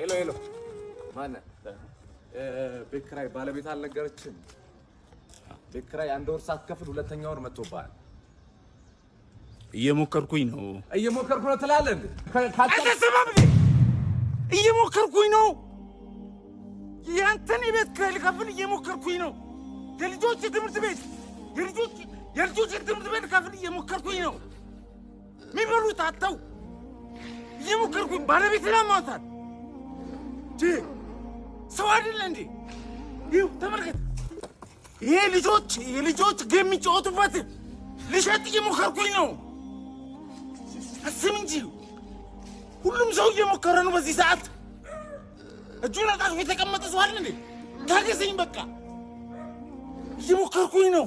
Hello hello፣ ማነህ? ቤት ኪራይ ባለቤት አልነገረችም? ቤት ኪራይ አንድ ወር ሳትከፍል ሁለተኛ ወር መጥቶብሃል። እየሞከርኩኝ ነው። እየሞከርኩ ነው ትላለህ እንዴ? አልተሰማም እንዴ? እየሞከርኩኝ ነው። ያንተን የቤት ኪራይ ልከፍል እየሞከርኩኝ ነው። የልጆች ትምህርት ቤት የልጆች ትምህርት ቤት ልከፍል እየሞከርኩኝ ነው። የሚበሉት አጥተው እየሞከርኩኝ፣ ባለቤት ላማታል። ሰው አይደለ እንዴ? ይኸው ተመልከት። ይሄ ልጆች የልጆች game የሚጫወቱበት ልሸጥ እየሞከርኩኝ ነው። አስብ እንጂ፣ ሁሉም ሰው እየሞከረ ነው። በዚህ ሰዓት እጁን አጣጥፎ የተቀመጠ ሰው አለ እንዴ? ታገሰኝ በቃ፣ እየሞከርኩኝ ነው።